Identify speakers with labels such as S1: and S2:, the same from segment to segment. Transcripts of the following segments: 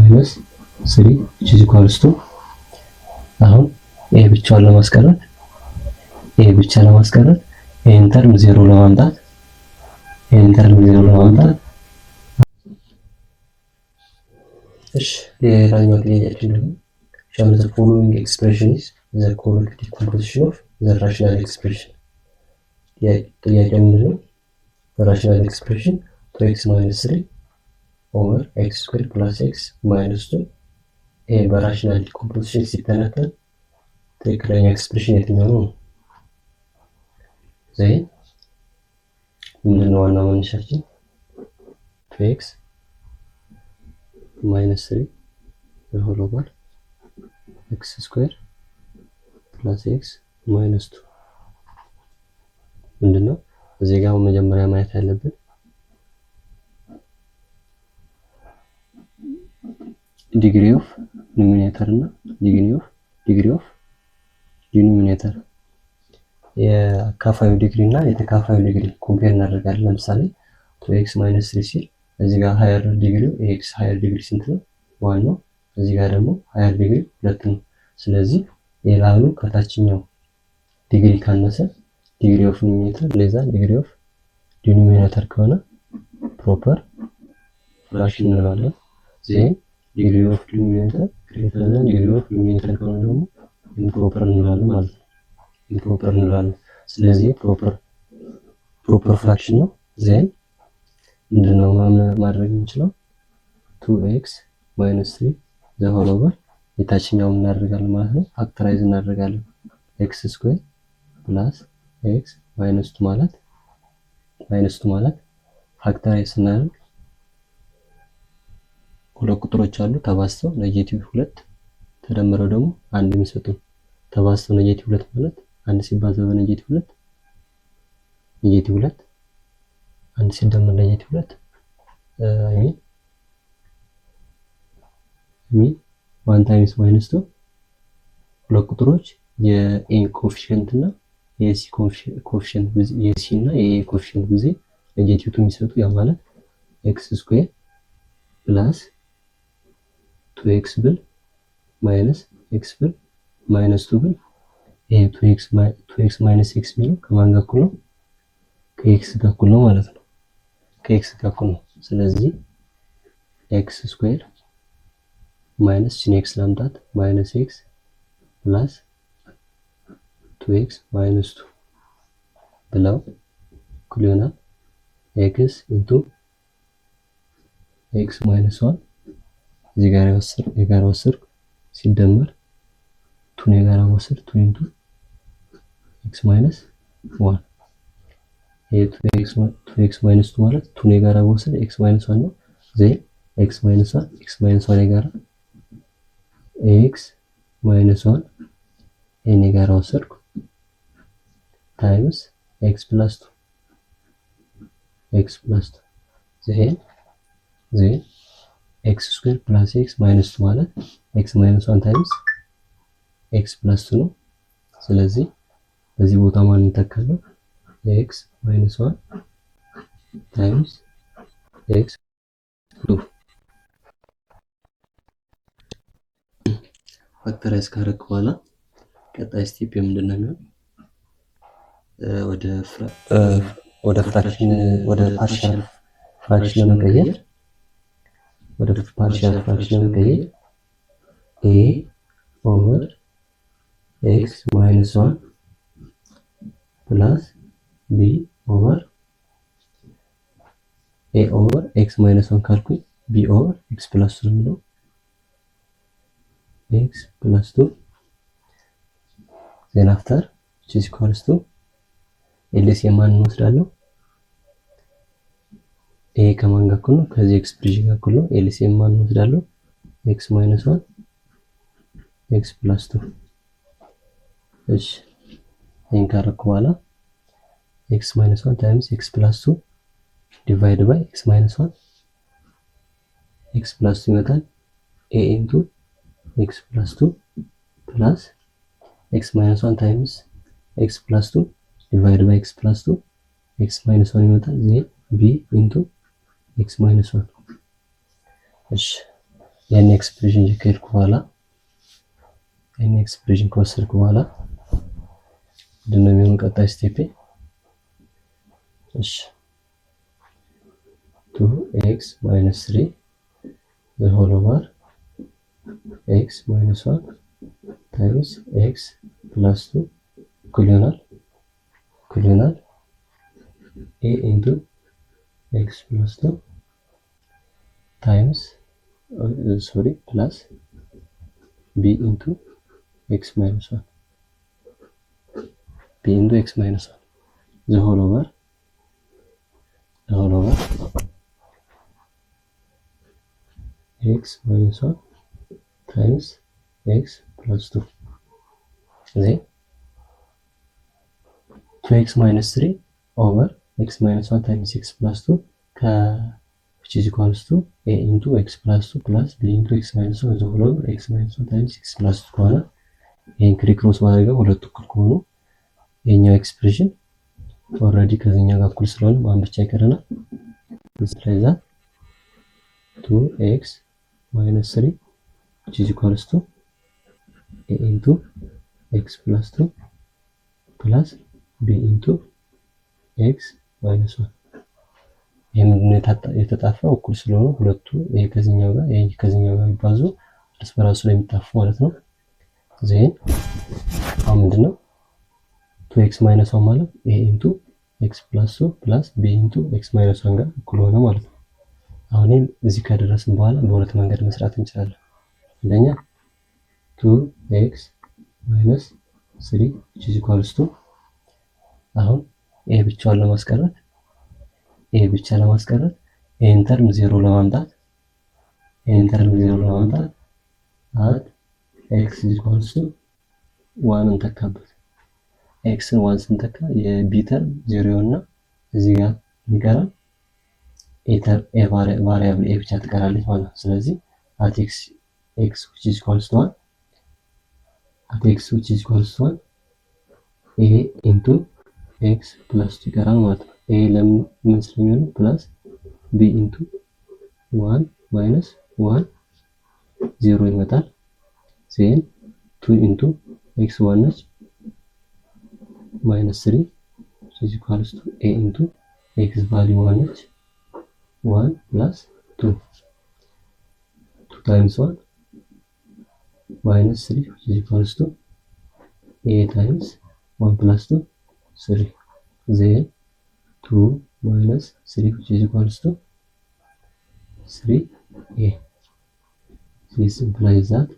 S1: minus three which is equals to አሁን a ብቻዋን ለማስቀረት፣ a ብቻ ለማስቀረት፣ ይሄን term ዜሮ ለማምጣት፣ ይሄን term ዜሮ ለማምጣት። እሺ፣ ሌላኛው ጥያቄያችን ደግሞ which one of the following expression is the correct decomposition of the rational expression? ጥያቄው ምንድን ነው? Rational expression 2x minus 3 over x square plus x minus 2፣ ይሄ በ rational decomposition ሲተነተን ትክክለኛ expression የትኛው ነው? Then ምንድነው ዋናው መነሻችን? 2x minus 3 whole over x square plus x minus 2። ምንድን ነው እዚህ ጋር መጀመሪያ ማየት ያለብን? Degree of numerator እና degree of denominator፣ የአካፋዩ ዲግሪ እና የተካፋዩ degree compare እናደርጋለን። ለምሳሌ 2x minus 3 ሲል እዚህ ጋር higher degree ው x higher degree ስንት ነው? 1 ነው። እዚህ ጋር ደግሞ higher degree ሁለት ነው። ስለዚህ የላዩ ከታችኛው ዲግሪ ካነሰ፣ degree of numerator less than degree of denominator ከሆነ proper fraction እንለዋለን። Then degree of denominator greater than degree of numerator ከሆነ ደግሞ improper እንለዋለን ማለት ነው። Improper እንለዋለን። ስለዚህ proper fraction ነው። Then ምንድነው ማድረግ የምንችለው? 2x minus 3 the whole over የታችኛው እናደርጋለን ማለት ነው። Factorize እናደርጋለን። x square plus x minus 2 ማለት፣ minus 2 ማለት factorize ስናደርግ ሁለት ቁጥሮች አሉ ተባዝተው negative ሁለት ተደምረው ደግሞ አንድ የሚሰጡ። ተባዝተው negative ሁለት ማለት አንድ ሲባዛ በ negative ሁለት negative ሁለት፣ አንድ ሲደመር negative ሁለት፣ I mean 1 times minus 2። ሁለት ቁጥሮች የ a coefficient እና የ c coefficient፣ የ c እና የ a coefficient ጊዜ negative 2 የሚሰጡ፣ ያ ማለት x square plus 2x ብል minus x ብል minus 2 ብል ይሄ 2x minus x የሚለው ከማን ጋር እኩል ነው? ከ x ጋር እኩል ነው ማለት ነው። ከ x ጋር እኩል ነው። ስለዚህ x square minus ችን x ላምጣት፣ minus x plus 2x minus 2 ብለው እኩል ይሆናል x into x minus 1፣ እዚህ ጋር የጋራ ወሰድኩ፣ ሲደመር 2 ን የጋራ ወሰድ፣ 2 into x minus 1። ይሄ 2x minus 2 ማለት 2 ን የጋራ ወሰድ x minus 1 ነው። Then x minus 1፣ x minus 1 የጋራ፣ x minus 1 ይሄን የጋራ ወሰድኩ፣ times x plus 2፣ x plus 2። Then x square plus x minus 2 ማለት x minus 1 times x plus 2 ነው። ስለዚህ በዚህ ቦታ ማን እንተካለው? X minus 1 times x 2። Factorize ካደረግክ በኋላ ቀጣይ step ምንድን ነው የሚሆን? ወደ fraction፣ ወደ partial fraction ለመቀየር፣ ወደ partial fraction ለመቀየር a over x minus 1 plus b over፣ a over x minus 1 ካልኩኝ b over x plus 2 ነው የሚለው፣ x plus 2። Then after which is equals to LCM ማን እንወስዳለሁ? A ከማን ጋር እኩል ነው? ከዚህ expression ጋር እኩል ነው። LCM ማን እንወስዳለሁ? X minus 1 x plus 2። እሺ፣ ይሄን ካረኩ በኋላ x minus 1 times x plus 2 divide by x minus 1 x plus 2 ይመጣል። A into x plus 2 plus x minus 1 times x plus 2 divide by x plus 2 x minus 1 ይመጣል። Then b into x minus 1። እሺ። ይህን expression ከሄድኩ በኋላ፣ ይህን expression ከወሰድኩ በኋላ ምንድን ነው የሚሆን ቀጣይ step? እሺ፣ two x minus three the whole over x minus one times x plus two እኩል ይሆናል a into x plus two times, sorry, plus b into x minus one, b into x minus one the whole over x minus one times x plus two. Then two x minus three over x minus one times x plus two ከ which is equals to a into x plus 2 plus b into x minus 1 the whole over x minus 1 times x plus 2 ከሆነ፣ ይህን crisscross ባደርገው ሁለቱ እኩል ከሆኑ ይሄኛው expression already ከዚህኛው ጋር እኩል ስለሆነ ማን ብቻ ይቀረናል? ስለዛ 2 x minus 3 which is equals to a into x plus 2 plus b into x minus 1። ይህ ምንድነው የተጣፋው? እኩል ስለሆኑ ሁለቱ ይሄ ከዚህኛው ጋር፣ ይሄ ከዚህኛው ጋር ቢባዙ እርስ በራሱ ላይ የሚጣፉ ማለት ነው። Then አሁን ምንድነው two x minus one ማለት a into x plus two plus b into x minus one ጋር እኩል ሆነ ማለት ነው። አሁን ይህም እዚህ ከደረስን በኋላ በሁለት መንገድ መስራት እንችላለን። አንደኛ two x minus three which is equals to፣ አሁን a ብቻዋን ለማስቀረት፣ a ብቻ ለማስቀረት፣ ይህን term ዜሮ ለማምጣት፣ ይህን term ዜሮ ለማምጣት at x equals to one እንተካበት። x ን one ስንተካ የ b term ዜሮ ይሆንና እዚህ ጋር ይቀራል፣ a variable a ብቻ ትቀራለች ማለት ነው። ስለዚህ at x which is equals to one, at x which is equals to one, a into x plus two ይቀራል ማለት ነው። a ለምን ምን ስለሚሆን plus b into one minus one ዜሮ ይመጣል። Then two into x one ነች፣ minus three is equals to a into x value one ነች፣ one plus two, two times one minus three is equals to a times one plus two, three. Then two minus three which is equals to three a. This implies that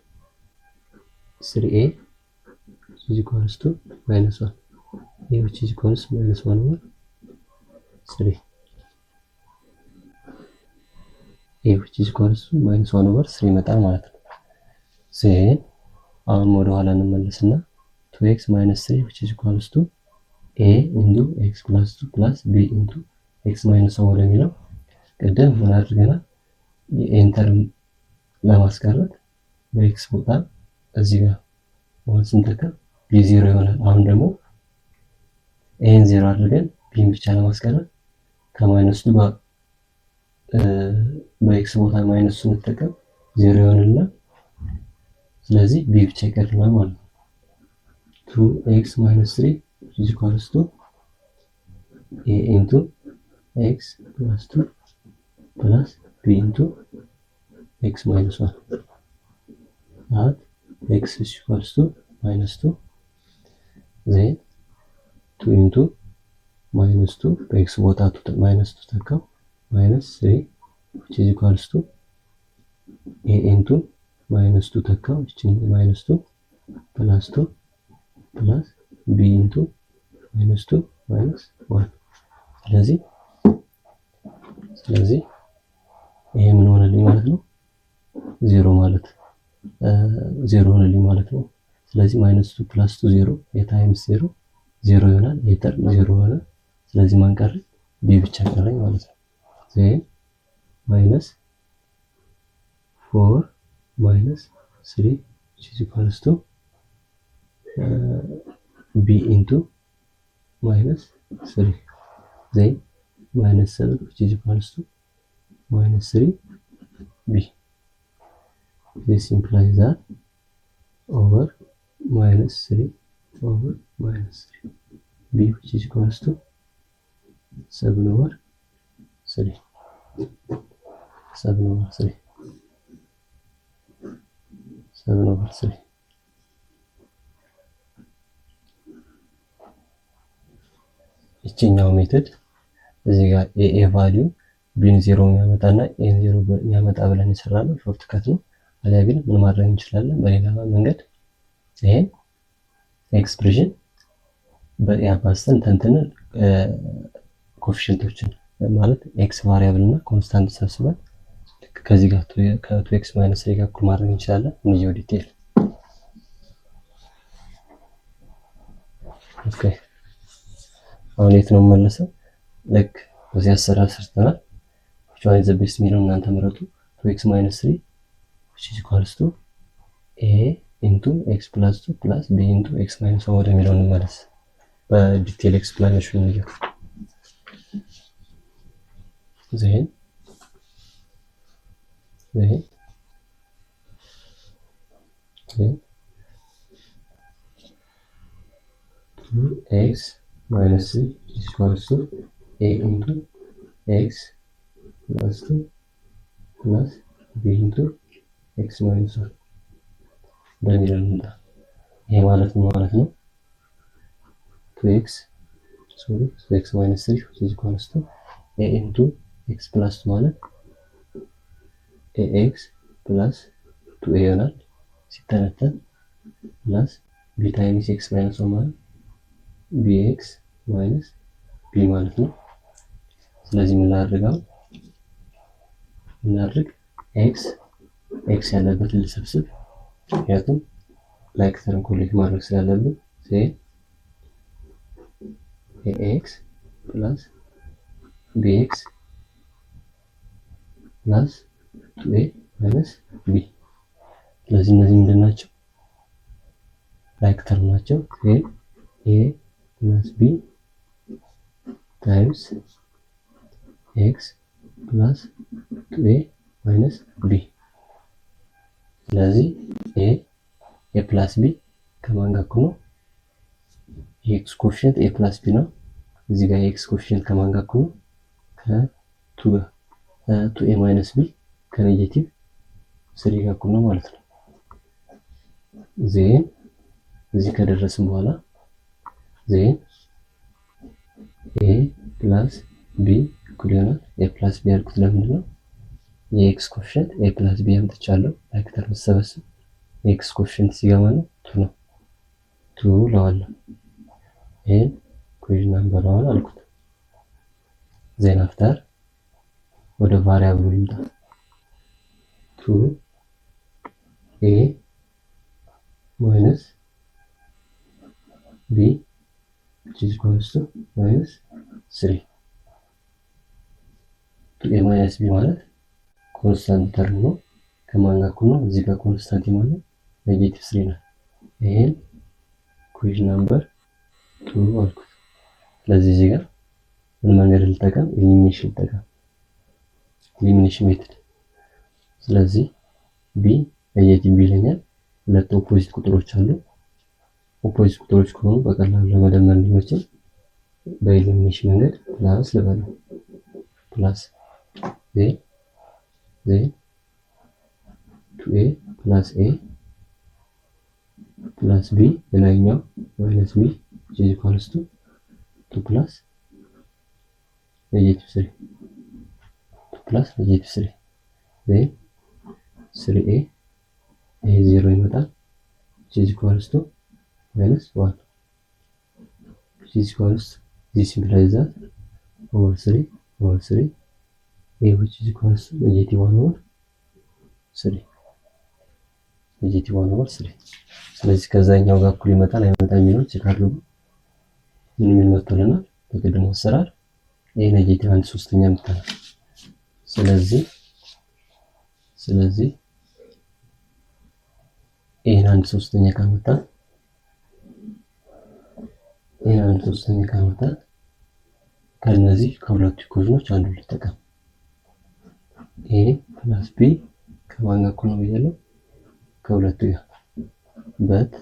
S1: 3a is equals to minus 1, a which is equals minus 1 over 3, a which is equals to minus 1 over 3 ይመጣል ማለት ነው። Then አሁን ወደ ኋላ እንመለስና 2x minus 3 which is equals to a into x plus 2 plus b into x minus 1 ወደሚለው ቅድም ምን አድርገናል? የ a ን term ለማስቀረት በ x ቦታ እዚህ ጋር one ስንተካ b ዜሮ ይሆናል። አሁን ደግሞ ይሄን ዜሮ አድርገን b ን ብቻ ለማስቀረት ከ minus two ጋር በ x ቦታ minus ስንጠቀም ዜሮ ይሆንልና ስለዚህ b ብቻ ይቀርናል ማለት ነው። Two x minus three is equals to a into x plus two plus b into x minus one. At x is equals to minus 2, then 2 into minus 2፣ በ x ቦታ minus 2 ተካው፣ minus 3 which is equals to a into minus 2 ተካው፣ ይችን minus 2 plus 2 plus b into minus 2 minus 1። ስለዚህ ይሄ ምን ሆነልኝ ማለት ነው? ዜሮ ማለት ዜሮ ሆነልኝ ማለት ነው። ስለዚህ minus two plus two ዜሮ፣ የ times ዜሮ ዜሮ ይሆናል። የ term ዜሮ ሆነ። ስለዚህ ማን ቀረኝ? B ብቻ ቀረኝ ማለት ነው። Then minus four minus three which is equals to b into minus three. Then minus seven which is equals to minus three b. This implies that over minus 3 over minus 3, b which is equals to 7 over 3, 7 over 3, 7 over 3. ይችኛው method እዚህ ጋር የ a value b ን 0 የሚያመጣና a ን 0 የሚያመጣ ብለን የሰራነው shortcut ነው። አሊያ ግን ምን ማድረግ እንችላለን? በሌላ መንገድ ይሄን expression በ a አባዝተን ተንትነን coefficient ኦችን ማለት x variable እና constant ሰብስበን ከዚህ ጋር ከ 2 x minus 3 ጋር እኩል ማድረግ እንችላለን። እንየው detail። Okay, አሁን የት ነው የምመለሰው? ልክ በዚህ አሰራር ሰርተናል። Which one is the best የሚለውን እናንተ ምረጡ። 2x minus 3 which is equals to a into x plus 2 plus b into x minus 1 ወደሚለው እንመለስ። በ detail explanation እንየው። Then 2x minus 3 is equals to a into x plus 2 plus b into x minus 1 በሚለው እንምጣ። ይሄ ማለት ምን ማለት ነው? 2x, sorry, 2x minus 3 which is equals to a into x plus 2 ማለት ax plus 2a ይሆናል ሲተነተን፣ plus b times x minus 1 ማለት bx minus b ማለት ነው። ስለዚህ ምን ላድርገው? ምን ላድርግ? x x ያለበትን ልሰብስብ፣ ምክንያቱም like term collect ማድረግ ስላለብን። Then ax plus bx plus 2a minus b። ስለዚህ እነዚህ ምንድን ናቸው? Like term ናቸው። Then a plus b times x plus 2a minus b። ስለዚህ a plus b ከማን ጋር እኩል ነው? የ x coefficient a plus b ነው። እዚህ ጋር የ x coefficient ከማን ጋር እኩል ነው? ከ 2 ጋር። 2a minus b ከ negative 3 ጋር እኩል ነው ማለት ነው። Then እዚህ ከደረስን በኋላ then a plus b እኩል ይሆናል። a plus b ያልኩት ለምንድን ነው? የ x coefficient a plus b አምጥቻለሁ። Like term ሰበስብ የ x coefficient ሲገባ ነው 2 ነው። 2 ለዋለሁ። ይሄን equation number 1 አልኩት። Then after ወደ variable ኡ ልምጣ። 2 a minus b which is equals to minus 3። 2a minus b ማለት constant term ነው። ከማን ጋር እኩል ነው? እዚህ ጋር constant ማለት negative 3 ነው። ይሄን equation number 2 አልኩት። ስለዚህ እዚህ ጋር ምን መንገድ ልጠቀም? Elimination ልጠቀም፣ elimination method። ስለዚህ b negative b ይለኛል። ሁለት opposite ቁጥሮች አሉ። Opposite ቁጥሮች ከሆኑ በቀላሉ ለመደመር እንዲመችል በ elimination መንገድ plus ልበለው። Plus, then 2a plus a plus b የላይኛው minus b is equals to 2 plus negative 3, 2 plus negative 3። Then 3a ይሄ 0 ይመጣል፣ is equals to minus 1, which is equals, this implies that over 3 over 3, a which is equals to negative 1 over 3, negative 1 over 3። ስለዚህ ከዛኛው ጋር እኩል ይመጣል አይመጣም የሚለውን check አድርጉ። ምን የሚል መጥቶልናል? በቅድሞ አሰራር ይሄ negative 1/3 መጥተናል። ስለዚህ ይህን 1/3 ካመጣ፣ ይህን 1/3 ካመጣ ከነዚህ ከሁለቱ ኢኩዌሽኖች አንዱን ልጠቀም። a plus b ከማን ጋር እኩል ነው ብያለሁ? ከሁለት ጋር but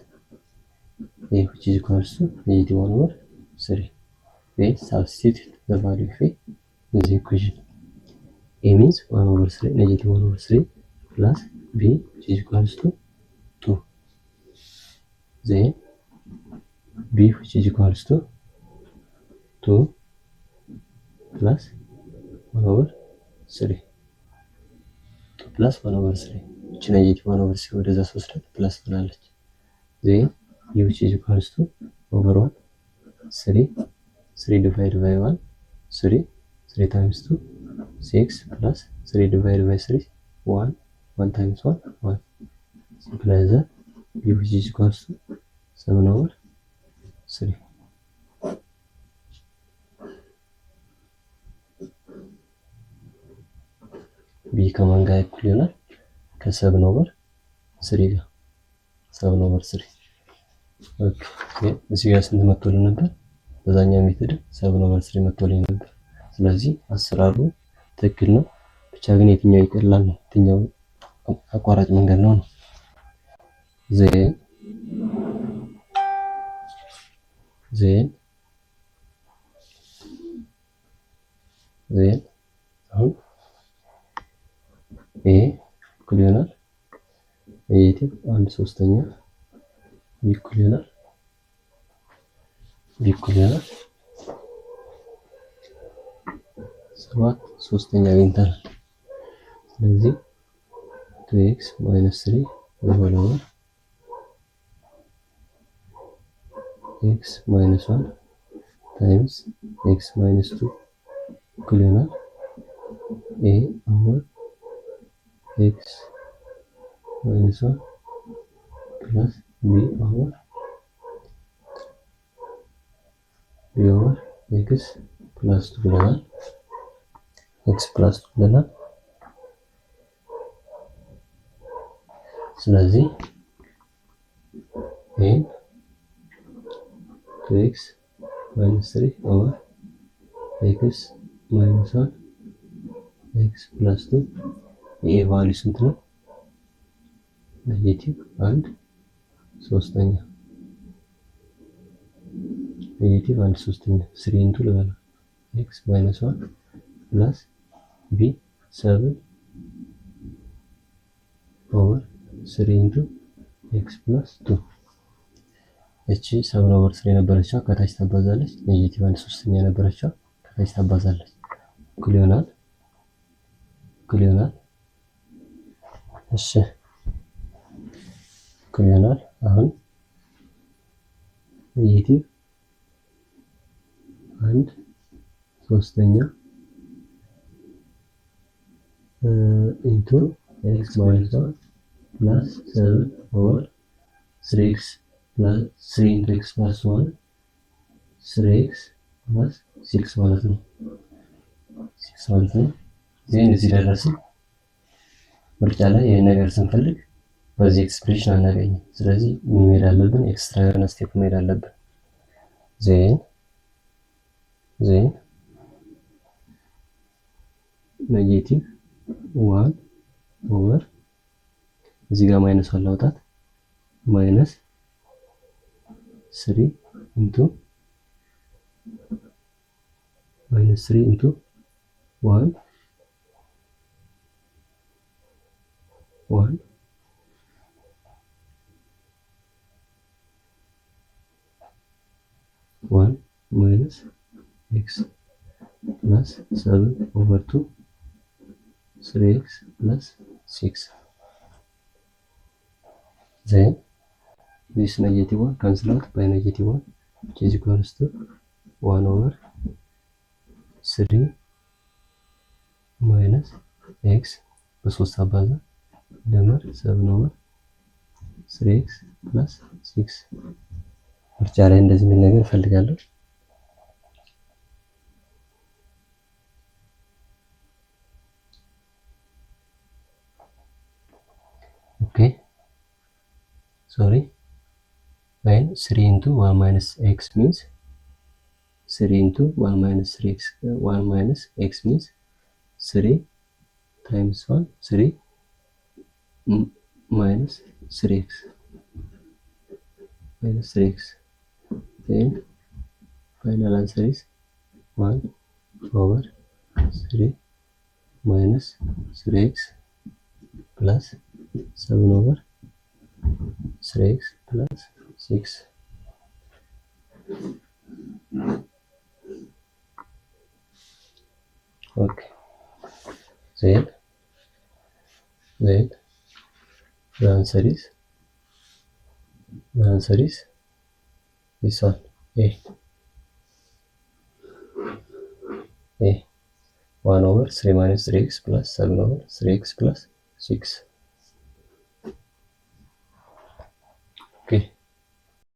S1: a which is equals to negative 1 over 3. Then substitute the value of a in the equation. A means 1 over 3, negative 1 over 3 plus b which is equals to 2. Then b which is equals to 2 plus 1 over 3, 2 plus 1 over 3. እቺ negative 1 over 3 ወደዛ ስወስዳት plus ትሆናለች። Then b which is equals to over 1 3, 3 divide by 1 3, 3 times 2 6 plus 3 divide by 3 1, 1 times 1 1. Simplify that, b which is equals to 7 over 3. B ከማን ጋር እኩል ይሆናል? ከ 7 over 3 ጋር፣ 7 over 3. Okay, እዚህ ጋር ስንት መጥቶልን ነበር? በዛኛው method 7 over 3 መጥቶልኝ ነበር። ስለዚህ አሰራሩ ትክክል ነው። ብቻ ግን የትኛው ይቀላል ነው፣ የትኛው አቋራጭ መንገድ ነው ነው። Then አሁን a እኩል ይሆናል negative አንድ ሶስተኛ፣ b እኩል ይሆናል ሰባት ሶስተኛ አግኝተናል። ስለዚህ two x minus three whole over x minus one times x minus two እኩል ይሆናል a over x minus one plus b over x plus two ብለናል። x plus two ብለናል። ስለዚህ ይህን two x minus three over x minus one x plus two የ a value ስንት ነው? Negative አንድ ሶስተኛ፣ negative አንድ ሶስተኛ three into ልበላ x minus one plus b seven over three into x plus two። እቺ seven over three የነበረችዋ ከታች ታባዛለች። Negative አንድ ሶስተኛ የነበረችዋ ከታች ታባዛለች። እኩል ይሆናል፣ እሺ፣ እኩል ይሆናል። አሁን negative አንድ ሶስተኛ into x minus one plus seven over three x plus three into x plus one, three x plus six ማለት ነው። ሲክስ ማለት ነው። Then እዚህ ደረስን። ምርጫ ላይ ይህን ነገር ስንፈልግ በዚህ expression አናገኝም። ስለዚህ መሄድ አለብን፣ extra የሆነ step መሄድ አለብን። Then negative one over እዚህ ጋር minus አላውጣት minus three into minus three into one one one minus x plus seven over two three x plus six. Then this negative 1 cancel out by negative 1, which is equals to 1 over 3 minus x በሶስት አባዛ ደመር 7 over 3 x plus 6። ምርጫ ላይ እንደዚህ የሚል ነገር እፈልጋለሁ። Okay, sorry, when 3 into 1 minus x means 3 into 1 minus 3x, 1 minus x means 3 times 1 3 minus three x, minus three x. Then final answer is 1 over 3 minus 3x plus 7 over 3x plus 6. Okay, then the answer is this one, A, 1 over 3 minus 3x plus 7 over 3x plus 6.